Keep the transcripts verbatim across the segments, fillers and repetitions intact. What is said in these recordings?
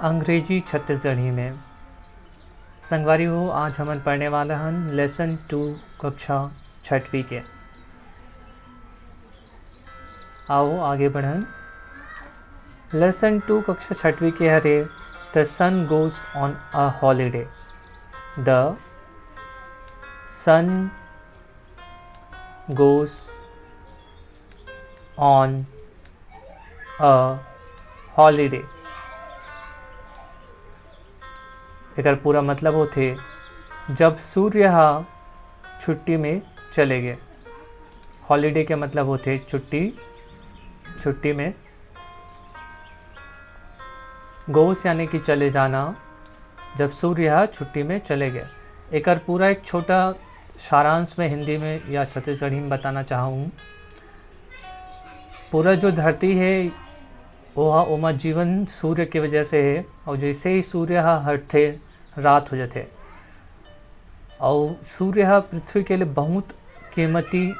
अंग्रेजी छत्तीसगढ़ी में। संगवारी हो, आज हमन पढ़ने वाला हन लेसन टू, कक्षा छठवीं के। आओ आगे बढ़न। लेसन टू कक्षा छठवीं के हरे, The sun goes on a holiday। The sun goes on a holiday। एकर पूरा मतलब होथे, जब सूर्य ह छुट्टी में चले गए। हॉलीडे के मतलब होथे छुट्टी, छुट्टी में। गोस यानी कि चले जाना, जब सूर्य ह छुट्टी में चले गए। एकर पूरा एक छोटा सारांश में हिंदी में या छत्तीसगढ़ी में बताना चाहूँ। पूरा जो धरती है, वो ह, ओमा जीवन सूर्य के वजह से है, और जैसे ही सूर्य ह हटथे, रात हो जाथे। और सूर्य ह पृथ्वी के लिए बहुत कीमती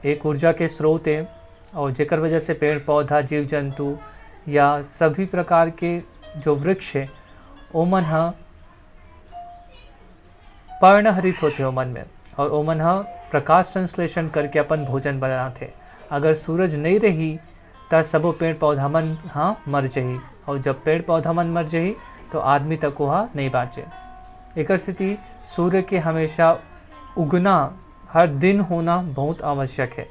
एक ऊर्जा के स्रोत है, और जेकर वजह से पेड़ पौधा, जीव जंतु या सभी प्रकार के जो वृक्ष है, ओमन ह पर्णहरित होथे ओमन में, और ओमन ह प्रकाश संश्लेषण करके अपन भोजन बनाथे। अगर सूरज नहीं रही, त सबो पेड़ पौधा मन ह मर जही, और जब पेड़ पौधा मन मर जही, तो आदमी तक ओहा नहीं बाँचे। एकर सेती सूर्य के हमेशा उगना, हर दिन होना बहुत आवश्यक है।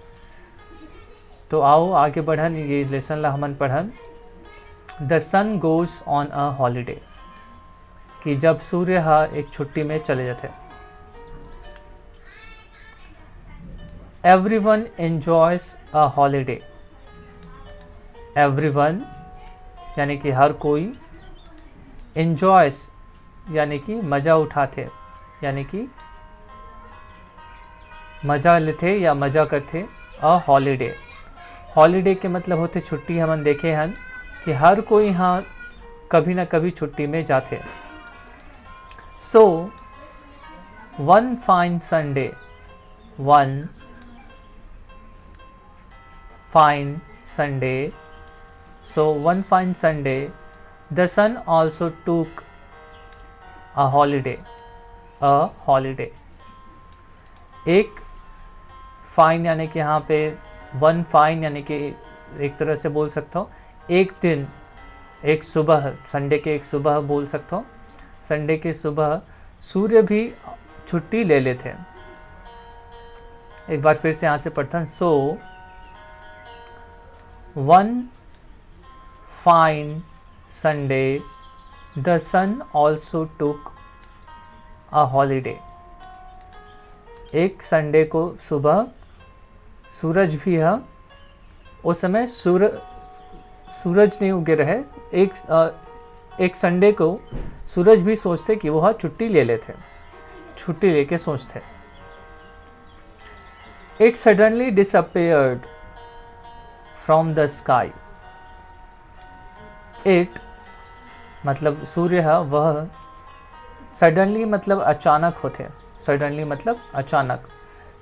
तो आओ आगे बढ़न, ये लेसन ला हमन पढ़न। The sun goes on a holiday, कि जब सूर्य ह एक छुट्टी में चले जाथे। Everyone enjoys a holiday। Everyone यानी कि हर कोई, enjoys यानी कि मज़ा उठाथे, यानी कि मज़ा लेथे या मज़ा करथे। A holiday, हॉलीडे के मतलब होथे छुट्टी। हमन देखे हन कि हर कोई ह कभी ना कभी छुट्टी में जाथे। So, one fine Sunday, one fine Sunday, so one fine Sunday, the sun also took a holiday, a holiday। एक फाइन यानी कि यहाँ पे वन फाइन यानी कि एक तरह से बोल सकता हूँ, एक दिन, एक सुबह, संडे के एक सुबह बोल सकता हूँ। संडे के सुबह सूर्य भी छुट्टी ले लेथे। एक बार फिर से यहाँ से पढ़थन। So, one fine Sunday, the sun also took a holiday। एक संडे को सुबह सूरज भी ह, उस समय सूर-, सूरज नहीं उगे रहे। एक, अ, एक संडे को सूरज भी सोचथे कि वो ह छुट्टी ले लेथे, छुट्टी लेके सोचथे। It suddenly disappeared from the sky। It मतलब सूर्य ह, वह सडनली मतलब अचानक होथे। सडनली मतलब अचानक।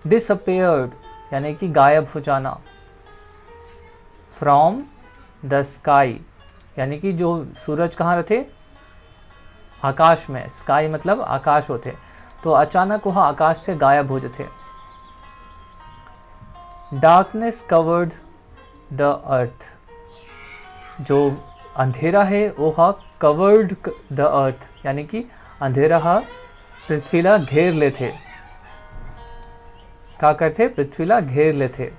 डिसअपेयर्ड यानी कि गायब हो जाना। फ्रॉम द स्काई यानी कि जो सूरज कहाँ रथे? आकाश में। स्काई मतलब आकाश होथे। तो अचानक वह आकाश से गायब हो जथे। Darkness covered the earth. जो अंधेरा है, वो ह कवर्ड द अर्थ, यानी कि अंधेरा ह पृथ्वी ला घेर लेथे। का करथे? पृथ्वी ला घेर लेथे।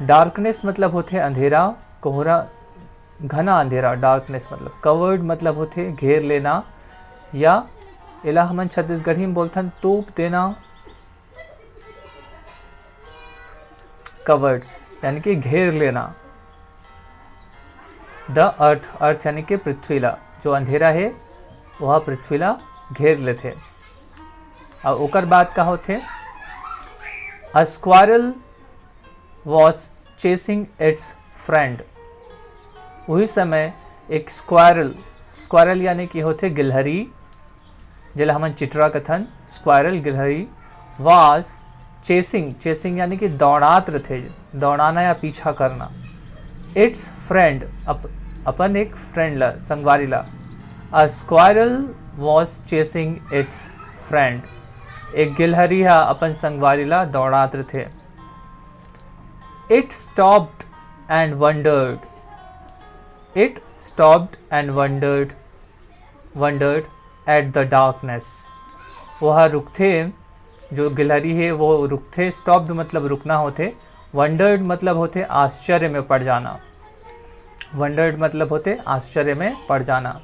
डार्कनेस मतलब होथे अंधेरा, कोहरा, घना अंधेरा। डार्कनेस मतलब, कवर्ड मतलब होथे घेर लेना, या एला हमन छत्तीसगढ़ी में बोलथन तोप देना। कवर्ड यानी कि घेर लेना। द अर्थ, अर्थ यानी कि पृथ्वी ला, जो अंधेरा है, वह पृथ्वी ला घेर लेथे। और ओकर बाद का होथे? A squirrel was chasing its friend। वही समय एक स्क्वायरल, स्क्वायरल यानी कि होथे गिलहरी, जेला हमन चिटरा कथन, स्क्वायरल गिलहरी, वाज चेसिंग, चेसिंग यानी कि दौड़ात रथे, दौड़ाना या पीछा करना, इट्स फ्रेंड, अप-, अपन एक फ्रेंड ला, संगवारी ला। A squirrel was chasing its friend. एक गिलहरी हा अपन संगवारी ला दौड़ात रथे। It stopped and wondered. It stopped and wondered, wondered at the darkness. वह रुकथे, जो गिलहरी है वो रुकथे। स्टॉप्ड मतलब रुकना होथे। वंडर्ड मतलब होथे आश्चर्य में पड़ जाना। वंडर्ड मतलब होथे आश्चर्य में पड़ जाना।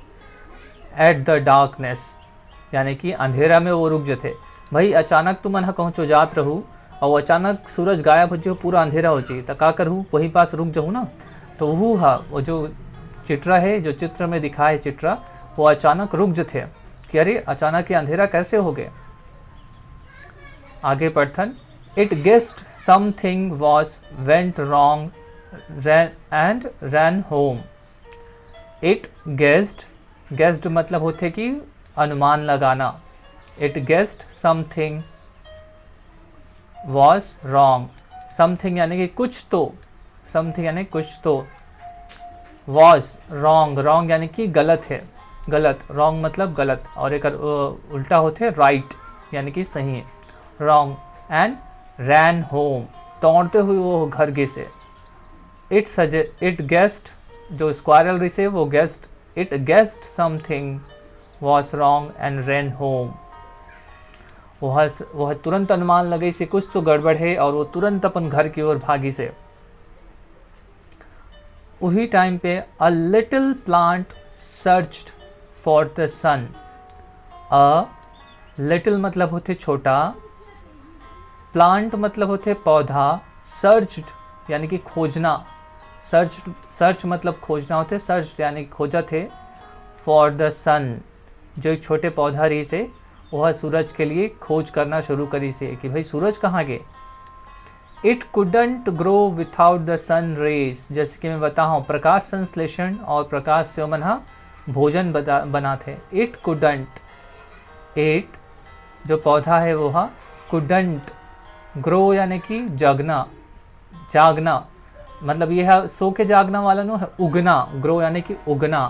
एट द डार्कनेस, यानी कि अंधेरा में वो रुक जथे। भाई, अचानक तुमन ह कहूँ चो जात रहू, और अचानक सूरज गायब हो जाए, पूरा अंधेरा हो जाए, तो का करू? वहीं पास रुक जाऊ ना। तो वो हा, वो जो चित्रा है, जो चित्र में दिखा है चित्रा, वो अचानक रुक जथे कि अरे, अचानक ये अंधेरा कैसे हो गए। आगे पढ़थन। It guessed something was went wrong, ran and ran home. It guessed, guessed मतलब होथे कि अनुमान लगाना। It guessed something was wrong. Something यानी कि कुछ तो, समथिंग यानी कुछ तो। वॉज रॉन्ग, रॉन्ग यानी कि गलत है, गलत। रॉन्ग मतलब गलत, और एक उल्टा होथे राइट, यानी कि सही। रॉन्ग एंड रैन होम, दौड़ते हुए वो घर गिसे। इट सजे इट गेस्ट, जो स्क्वायरल रिसे वो guest, it guessed something was wrong and ran home. वह वह तुरंत अनुमान लगई से कुछ तो गड़बड़ है और वो तुरंत अपन घर की ओर भागी से। उही time Pay a little plant searched for the sun. A little मतलब होथे छोटा, प्लांट मतलब होथे पौधा, सर्च्ड यानी कि खोजना, सर्च सर्च मतलब खोजना होथे, सर्च यानी खोजत हे। फॉर द सन, जो एक छोटे पौधा रहिसे, वह सूरज के लिए खोज करना शुरू करिसे कि भाई सूरज कहाँ गे। It couldn't grow without the sun rays. जैसे कि मैं बताहूँ, प्रकाश संश्लेषण और प्रकाश से ओमन ह भोजन बता बनात हे। It couldn't, it जो पौधा है वो ह कुडंट, ग्रो यानी कि जगना, जागना, मतलब ये है सो के जागना वाला नो है, उगना, ग्रो यानी कि उगना।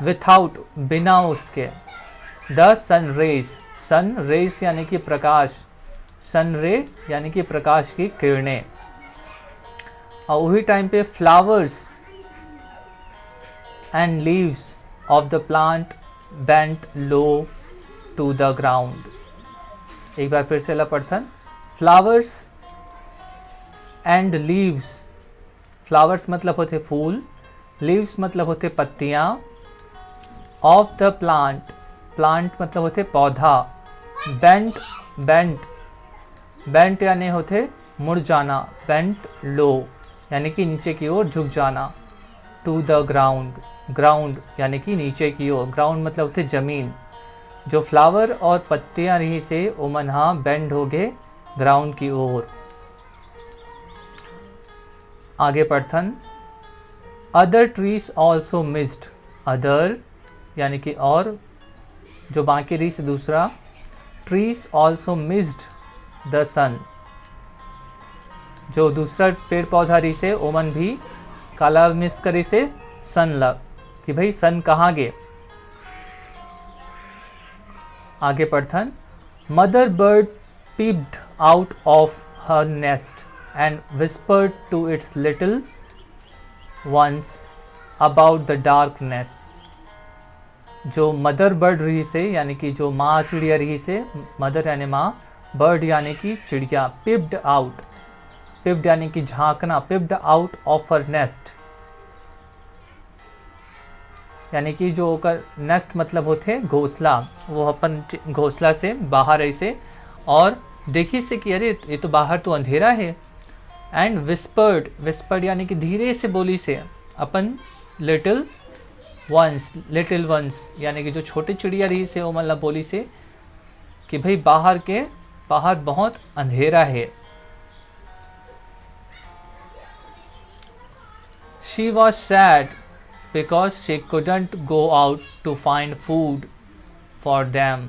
विथआउट, बिना उसके। The sun rays, sun rays यानी कि प्रकाश, सन रे यानी कि प्रकाश की किरणें। और वही time Pay flowers and leaves of the plant bent low to the ground. एक बार फिर से ला पढ़थन। Flowers and leaves, फ्लावर्स मतलब होते फूल, लीव्स मतलब होते पत्तियाँ, ऑफ द प्लांट, प्लांट मतलब होते पौधा, बेंट, बेंट, बेंट यानी होते मुड़ जाना, बेंट लो यानी कि नीचे की ओर झुक जाना, टू द ग्राउंड, ग्राउंड यानी कि नीचे की ओर, ग्राउंड मतलब होते ज़मीन। जो फ्लावर और पत्तियाँ रही से ओमन हा बेंड हो गए ग्राउंड की ओर। आगे पढ़थन। Other trees also missed, other यानी कि और, जो बाकी रही से दूसरा, trees also missed the sun, जो दूसरा पेड़ पौधा रही से ओमन भी काला मिस करी से सन ला कि भाई सन कहाँ गे। आगे पढ़थन। Mother bird peeped out of her nest and whispered to its little ones about the darkness. जो मदर बर्ड रही से यानी कि जो माँ चिड़िया रही से, मदर यानी माँ, बर्ड यानी कि चिड़िया, पिप्ड आउट, पिप्ड यानी कि झांकना, peeped out of her nest यानी कि जो ओकर नेस्ट मतलब होते घोंसला, वो अपन घोंसला से बाहर ऐसे और देखी से कि अरे ये तो बाहर तो अंधेरा है। एंड विस्पर्ड, विस्पर्ड यानी कि धीरे से बोली से अपन लिटिल वंस, लिटिल वंस यानी कि जो छोटे चिड़िया रही से वो मतलब बोली से कि भाई बाहर के, बाहर बहुत अंधेरा है। She was sad because she couldn't go out to find food for them.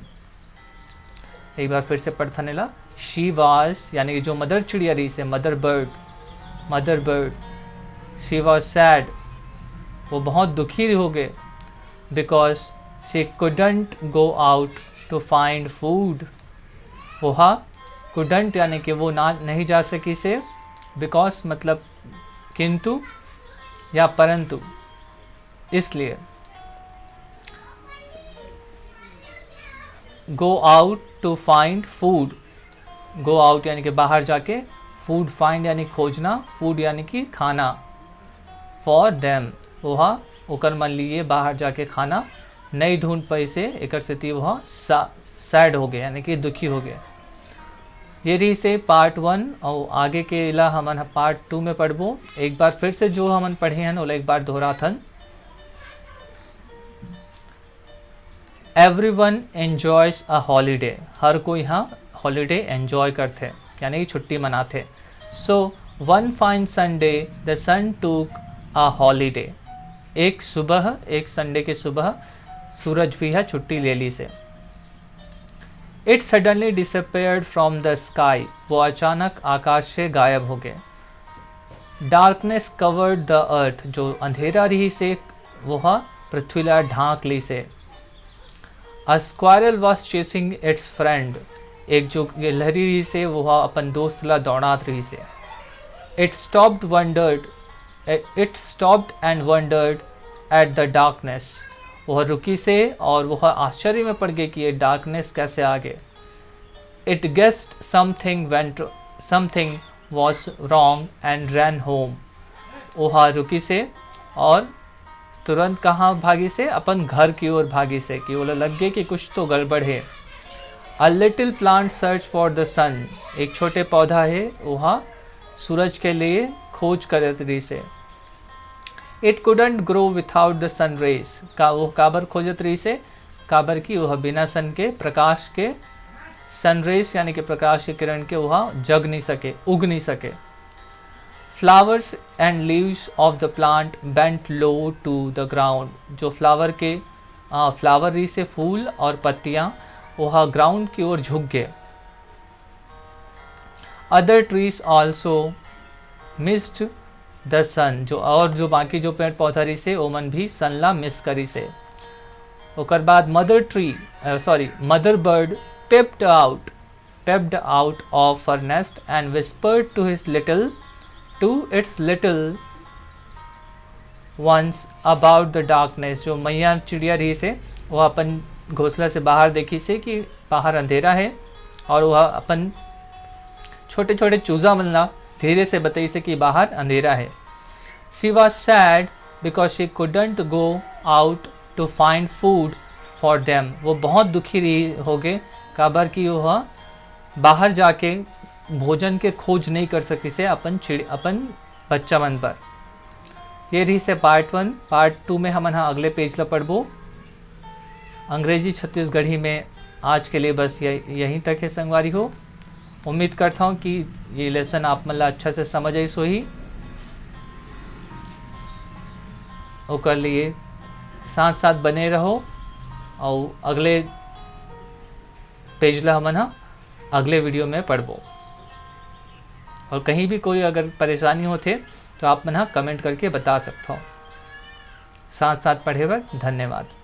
एक बार फिर से पढ़थन एला। शी वाज यानी कि जो मदर चिड़िया रही से, mother bird, mother bird, she was sad वो बहुत दुखी हो गए, because she couldn't go out to find food। वो हा couldn't यानी कि वो ना नहीं जा सकी से, because मतलब किंतु या परंतु, इसलिए। Go out to find food। Go out यानी कि बाहर जाके, food find यानी खोजना, food यानी कि खाना, for them वो हा ओकर मन लिए बाहर जाके खाना नहीं ढूंढ पाइसे, एकर सेती वो हा sad हो गए यानी कि दुखी हो गए। ये रहिसे part one। और आगे के ला हमन ह part two में पढ़बो। एक बार फिर से जो हमन पढ़े हन ओला एक बार दोहराथन। Everyone enjoys a holiday। हर कोई हा holiday enjoy करथे यानी कि छुट्टी मनाथे। So one fine Sunday the sun took a holiday। एक सुबह, एक Sunday के सुबह सूरज भी हा छुट्टी ले ली से। It suddenly disappeared from the sky। वो अचानक आकाश से गायब हो गए। Darkness covered the earth। जो अंधेरा रहिसे वो हा पृथ्वी ला ढांक ली से। A squirrel was chasing its friend। एक जो गिलहरी रहिसे वो हा अपन दोस्त ला दौड़ात रहिसे। It stopped wondered It stopped and wondered at the darkness। वह रुकी से और वह आश्चर्य में पड़ गई कि ये darkness कैसे आ गए। It guessed something went something was wrong and ran home। वह रुकी से और तुरंत कहाँ भागी से? अपन घर की ओर भागी से, कि ओला लग गए कि कुछ तो गड़बड़ है। A little plant search for the sun। एक छोटे पौधा है, वह सूरज के लिए खोज करत रहिसे। It couldn't grow without the sun rays। का वो काबर खोजत रहिसे? काबर कि वह बिना सन के प्रकाश के, sun rays यानी कि प्रकाश के किरण के, वह जग नहीं सके, उग नहीं सके। Flowers and leaves of the plant bent low to the ground। जो flower के, flower रहिसे फूल और पत्तियाँ, वह ground की ओर झुक गए। Other trees also missed the sun। जो और जो बाकी जो पेड़ पौधा रहिसे ओमन भी sun ला miss करिसे। ओकर बाद mother tree, sorry, mother bird peeped out peeped out of her nest and whispered to his little to its little ones about the darkness। जो मैया चिड़िया रहिसे वो अपन घोंसला से बाहर देखिसे कि बाहर अंधेरा है और वह अपन छोटे छोटे चूजा मन ला धीरे से बताइसे कि बाहर अंधेरा है। She was sad because she couldn't go out to find food for them। वो बहुत दुखी रही हो गए काबर कि वह बाहर जाके भोजन के खोज नहीं कर सकिसे अपन चिड़ अपन बच्चा मन पर। ये रहिसे part one। Part two में हमन हा अगले page ला पढ़बो। अंग्रेजी छत्तीसगढ़ी में आज के लिए बस यही तक है संगवारी हो। उम्मीद करता हूँ कि ये lesson आप मन ला अच्छा से समझ आइस होही। ओकर लिए साथ साथ बने रहो और अगले page ला हमन हा अगले video में पढ़बो। और कहीं भी कोई अगर परेशानी होथे तो आप मन हा comment करके बता सकथो। साथ साथ पढ़े बर धन्यवाद।